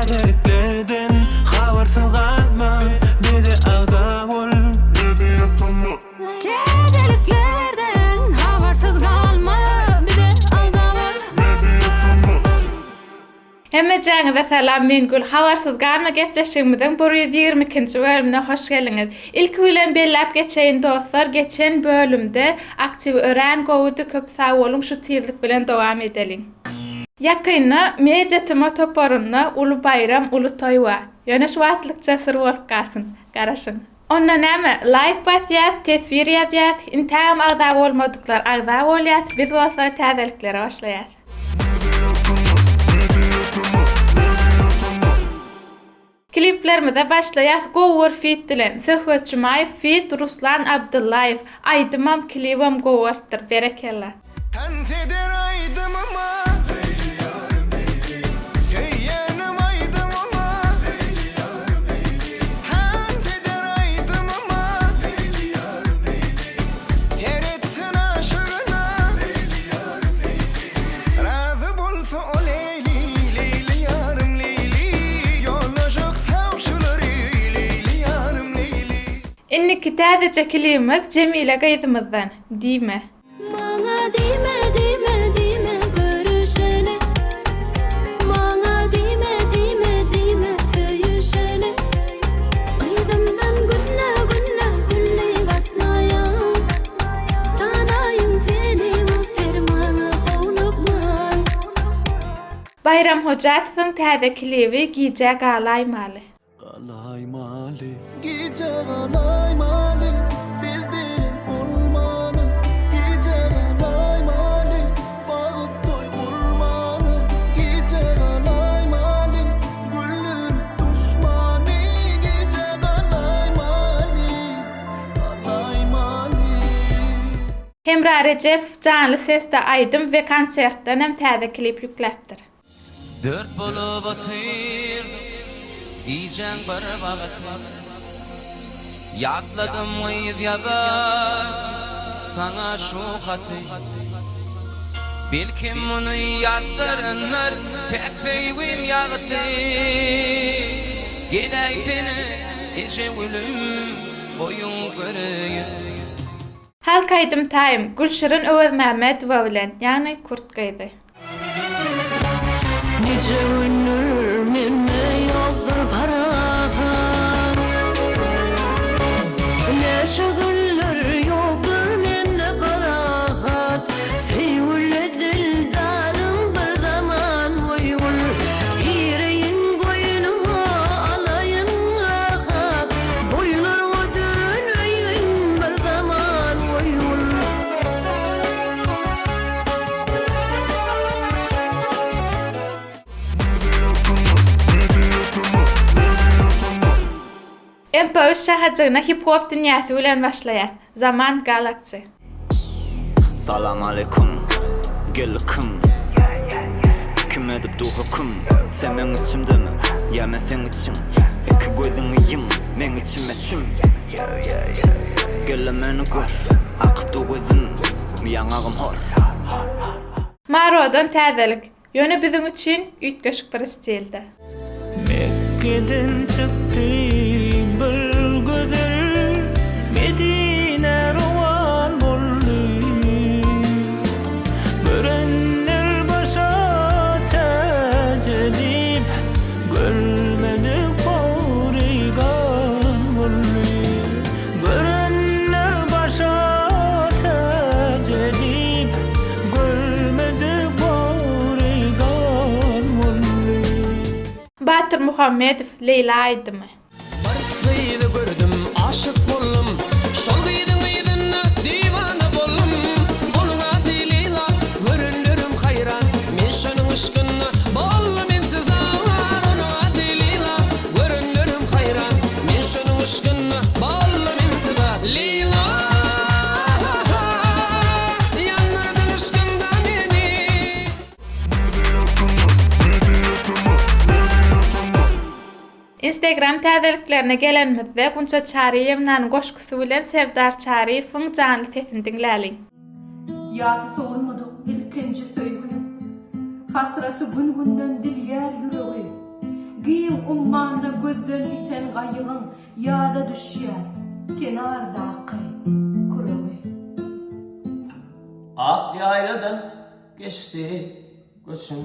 Täzeliklerden habarsyz galma bize agza bol. Täzeliklerden habarsyz galma bize agza bol. Hemmejäňize salam men Gül habarsyz galma gepleşigimiziň 122-nji bölümine hoş geldiňiz. Ilki bilen belläp geçeýin dostlar geçen bölümde aktiw örän gowudy köp sag boluň şu tizlik bilen dowam edeliň. Ýakynda Media TM toparynda uly baýram uly toý bar. Ýöne şu wagtlykça syr bolup galsyn. Garaşyň. Onda näme, laýk basýas, teswir ýazýas, intägem agza bolmadyklar agza bolýas, biz bolsa täzeliklere başlaýas. Kliplerimize başlaýas gowy bir feat bilen Söhbet Jumaýew feat Ruslan Abdyllaýew aýdymam klibam gowy bolupdyr berekella. Tans eder aýdymyma Leýli ýarym Leýli Söýýänim aýdymyma Leýli ýarym Leýli Tans eder aýdymyma Leýli ýarym Leýli Seretsin aşygyna Leýli ýarym Leýli Razy bolsa o Leýli, Leýli ýarym Leýli, Ýollaşyk sawçylary, Leýli ýarym Leýli. Indiki täzeje klibimiz Jemile gyzymyzdan, Diýme. Maňa diýme, diýme, diýme görüşeli Maňa diýme, diýme, diýme söýüşeli Yzymdan günde-günde gülli gatnaýaň Tanaýyn seni bu permana howlukman. Baýram Hojatowyň täze klibi Gijä galaýmaly. Galaýmaly. Gijä galaýmaly. Biz bile bolmana. Gijä galaýmaly. Bagt toý gurmana. Gijä galaýmaly. Güldürip duşmany. Gijä galaýmaly. Hemra Rejepow janly sesde aýdym we konsertdenem täze klip ýükläpdir. Dert bolup otyrdyk gijäň bir wagty Ýatladym gyz ýazar saňa şu haty Belkim muny ýatlaryndyr päk söýgim ýagty Geläýsene eje gülüm boýuň göreýin. Halk aýdym taým, Gülşirin Öwezmämmedowa bilen, ýagny Kürt gyzy. Nije gündür mende ýokdur parahat Näçe gündür ýokdur mende parahat Söýgüli dildarym bir zaman goýgul Gireýin goýnuňa alaýyn rahat Boýlaryňa döneýin bir zaman goýgul. MP3 şahajygyna hip-hop dünýäsi bilen başlaýas. Zaman Galaxy. Salam aleýkum, geldi kim? Kim edip dur höküm? Sen meň içimdemi, ýa men seň içiň? Iki gözüňi ýum, meň içime çüm. Gel-le meni gör, akyp dur gözüm, ýaňagym hor. Marodan täzelik. Ýöne biziň üçin üýtgeşik bir stilde. Mekgeden çykdy bir gözel, Medinä rowan boldy. Görenler başa täç edip, Görmedik bagry gan boldy. Görenler başa täç edip, Görmedik bagry gan boldy. Batyr Muhammedow, Leýla aýdymy. Bir gyzy gördüm aşyk boldum Şol gyzyň yzynda diwana boldum Onuň ady Leýla görenlerim haýran Men şonuň yşkynda boldum intizar Onuň ady Leýla görenlerim haýran Men şonuň yşkynda boldum intizar Leýla ýandyrdyň yşkyňda meni. Instagram täzeliklerine gelenimizde Gunça Çaryýewnanyň goşgusy bilen Serdar Çaryýewiň janly sesini diňläliň. Ýasy sowulmadyk ilkinji söýgi, Hasraty gün-günden dilýär ýüregi. Giň ummanda gözden ýiten gaýygyň ýada düşýär kenardaky küregi. Ak ýaýladan geçdi göçüň.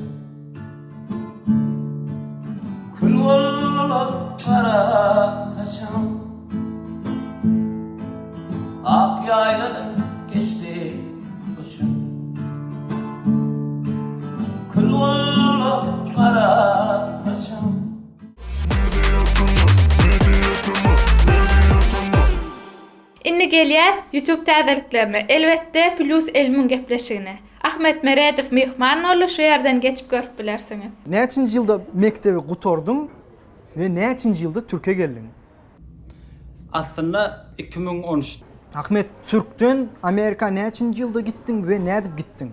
Kül boldular gara saçyň. Ak ýaýladan geçdi göçüň. Kül boldular gara saçyň. Indi gelýäs YouTube täzeliklerine, elbetde Plus Elmiň gepleşigine. Ahmet Meredow myhman boldy, şu ýerden geçip görüp bilersiňiz. Näçinji ýylda mekdebi gutardyň we näçinji ýylda Türke geldiň? Aslynda 2013. Ahmet Türkden Amerika näçinji ýylda gitdiň we nädip gitdiň?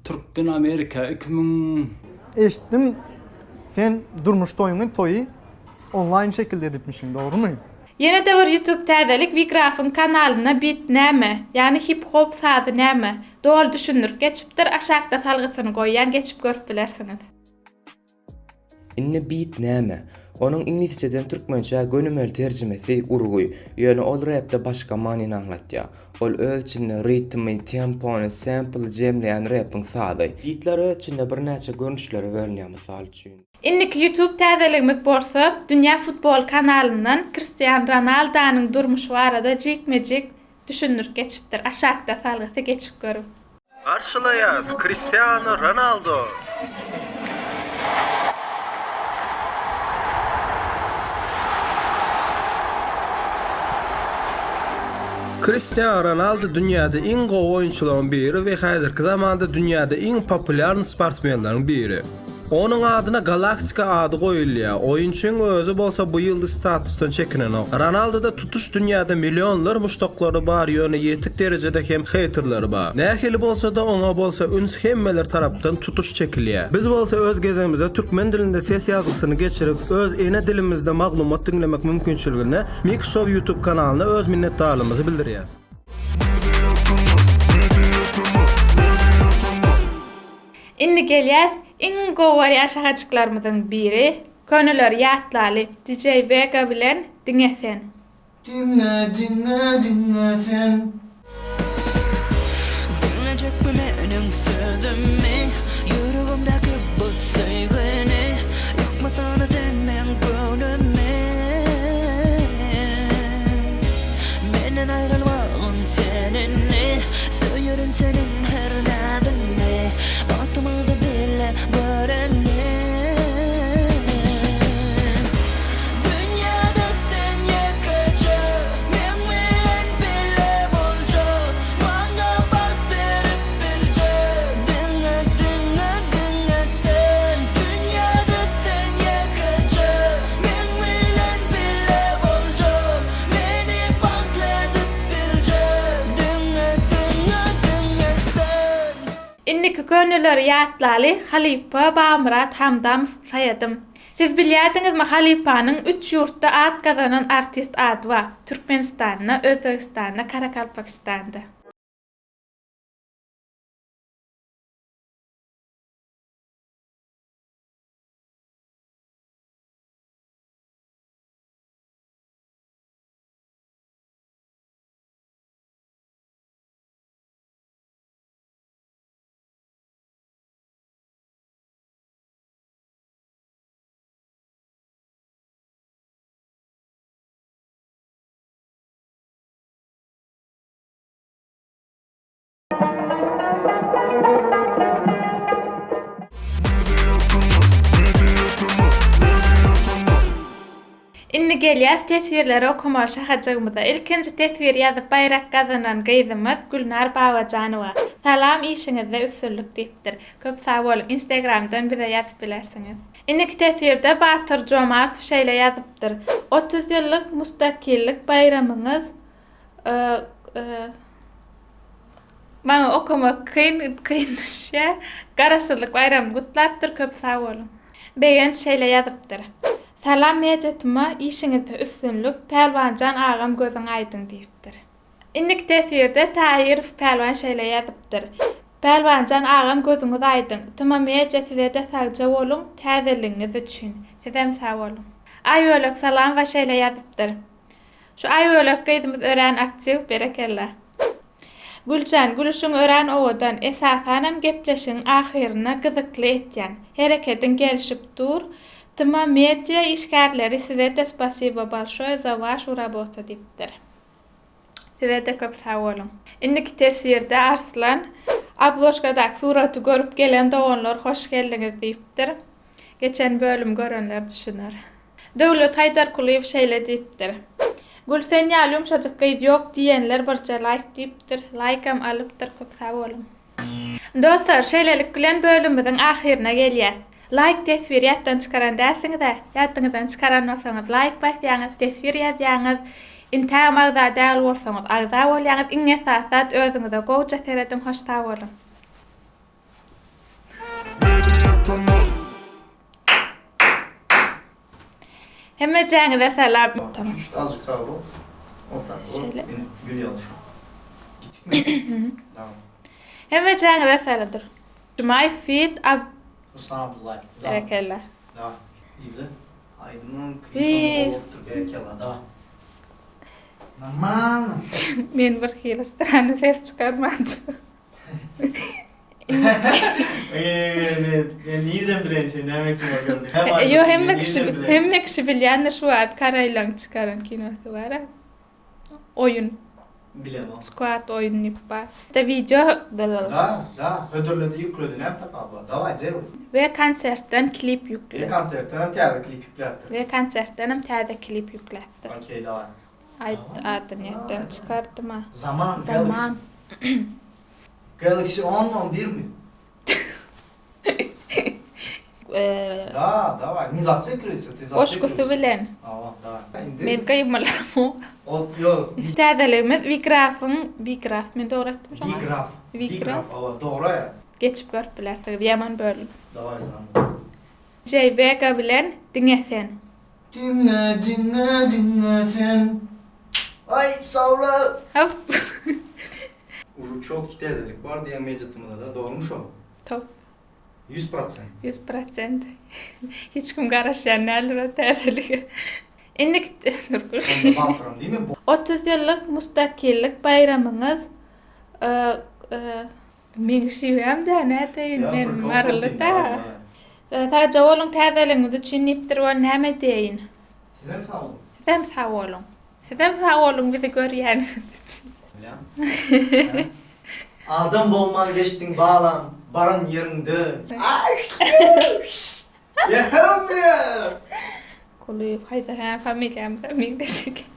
Türkden Amerika 2000. Eşitdim sen durmuş toýuňy toýy onlaýn şekilde edipmişiň dogrymy? Ýene-de bir youtube täzelik Wigrafyň kanalynda bit näme, ýagny hip hop sazy näme, doly düşündirip geçipdir, aşakda salgysyny goýýan geçip görüp bilersiňiz. Indi bit näme? Onuň iňlisçeden türkmençä gönümel terjimesi urgy, ýöne ol repde başga manyny aňlatýar. Ol öz içinde ritmi, tempony, sempli jemleýän repiň sazy. Bitler öz içinde birnäçe görnüşlere bölünýär, mysal üçin. Indiki YouTube täzeligimiz bolsa, Dünýä Futbol kanalyndan Kristian Ronaldanyň durmuşy barada jikme-jik düşündirip geçipdir. Aşakda salgysy geçip görüň. Garşylaýas Kristiano Ronaldo! Kristiano Ronaldo dünýäde iň gowy oýunçylaryň biri we häzirki zamanda dünýäde iň populýarnyý sportsmenleriň biri. Onuň adyna Galaktika ady goýulýar, oýunçyň özi bolsa bu ýyldyz statusdan çekinenok. Ronaldoda tutuş dünýäde millionlar muşdaklary bar ýöne ýetik derejede hem heýterleri bar. Nähili bolsada oňa bolsa üns hemmeler tarapdan tutuş çekilýär. Biz bolsa öz gezegimizde türkmen dilinde ses ýazgysyny geçirip öz ene dilimizde maglumat diňlemek mümkinçiligine Mix Show YouTube kanalyna öz minnetdarlygymyzy bildirýäs. Indi gelýäs iň gowy görýän şahajyklarymyzyň biri Köneleri ýatlaly DJ Vega bilen Diňe sen. Diňe diňe diňe sen. Diňlejekmi meniň sözümi Ýüregimdäki bu söýgini Ýykmasana sen meň göwnümi Menden aýrylmagyn sen indi Söýerin seniň her näziňi Bagtymyzy bile göreli Dünýäde sen ýekeje Meň bilen bile boljak Maňa bagt berip biljek Diňe diňe diňe sen Dünýäde sen ýekeje Meň bilen bile boljak Meni bagtly edip biljek Diňe diňe diňe sen. Indiki köneleri ýatlaly halypa Bagmyrat Hamdamow Saýadym. Siz bilýädiňizmi halypanyň üç ýurtda at gazanan artist ady bar, Türkmenistanda, Özbegistanda, Karakalpakistanda. Indi gelýäs teswirleri okamaly şahajygymyza. Ilkinji teswir ýazyp baýrak gazanan gyzymyz Gülnar Babajanowa. Salam işiňizde üstünlik diýipdir. Köp sag boluň Instagramdan bize ýazyp bilersiňiz. Indiki teswirde Batyr Jomartow şeýle ýazypdyr, 30 ýyllyk mustakillik baýramyňyz Maňa okamak kyn kyn düşýär. Garaşsyzlyk baýramyny gutlapdyr köp sag boluň. Begenç şeýle ýazypdyr. Salam Mediatuma işiňizde üstünlik Pälwanjan agam gözüň aýdyň diýipdir. Indiki teswirde Taýyrow Pälwan şeýle ýazypdyr. Pälwanjan agam gözüňiz aýdyň. Tma media sizede sagja boluň täzeligiňiz üçin. Sizem sag boluň. Aýbölek Salamowa şeýle ýazypdyr. Şu Aýbölek gyzymyz örän aktiw, berekella. Güljan, gülüşiň örän owadan, esasanam gepleşigiň ahyryna gyzykly etýäň. Herekediň gelşip dur. Tma media işgärleri size-de spasibo bolşoýe za waşu rabota diýipdir. Size-de köp sag boluň. Indiki teswirde Arslan, Obložkadaky suraty görüp gelen doganlar hoş geldiňiz diýipdir. Geçen bölümi görenler düşüner. Döwlet Haýdarkulyýew şeýle diýipdir. Gül sen ýaly ýumşajyk gyz ýok diýenler birje laýk diýipdir. Laýkam alypdyr köp sag boluň. Dostlar şeýlelik bilen bölümimiziň ahyryna gelýäs. Laýk teswir ýatdan çykaran dälsiňizä? Ýadyňyzdan çykaran bolsaňyz laýk basýaňyz, teswir ýazýaňyz. Intägem agza däl bolsaňyz agza bolýaňyz. Iň esasy zat özüňize gowja serediň hoş sag boluň. Hemmejäňize salam. Tamam. Çüçüt azjyk sag bol. Ortak bol. Şeýle. Ine, gül ýaly şu. Gitdikmi? Tamam. Hemmejäňize salam. Dur. Jumaýew feat Ab Ruslan Abdullaýew. Zaman. Berekella. Daway. Yzy. Aýdymyň Wii. klipem bolupdyr. Berekella. Daway. Normalno. Men bir hili strany ses çykarman. Men nirden bileýin sen näme kino gördüň? Ýo hemme kişi hemme kişi bilýändir şu wagt Karaýlaň çykaran kinosy bar-a. Oýun. Bilemok. Squad oýun diýip bar. Da wideo Da, da, hödürledi, ýükledi, näme tapawudy bar? Daway, delay. We konsertden klip We ýükledi. konsertden hem täze klip ýükläpdir. We konsertden hem täze klip ýükläpdir. Okey, daway. Aýt adyny ýatdan çykardym-a. Zaman, Galaxy. Zaman. Galaxy on mu, on birmi? Da, daway. Ne zatsikliwsa, ty Goşgusy bilen. Awa, daway. Indi. Men gyýmalamok. Ol, ýok. Täzeligimiz Wigrafyň, Wigraf, men dogry aýtdym şoňa? Wigraf. Wigraf. Awa, dogry aýa. Geçip görüp bilersiňiz, ýaman bölüm. Daway, zaman. Jay Vega bilen Diňe sen. Diňe, diňe, diňe sen. Aý, sawla! Hop. Uje çotki täzelik bar diýen mejitymyzada dogrymy şo? Top. 100%. 100%. Hiç kim garaşýan däldir o täzelige. Indiki Onda batyram diýme. 30 ýyllyk mustakillik baýramyňyz Meň şiwäm-dä nädeýin men maryly-da. Sagja boluň täzeligiňiz üçin diýipdir ol näme diýeýin. Sizem sag boluň. Sizem sag boluň. Sizem sag boluň bizi görýäniňiz üçin. Bilýän. Adam bolman geçdiň balam baran ýeriňde. Ýehemle. Kulyýew haýsy hä familiýamyza meňzeş eken.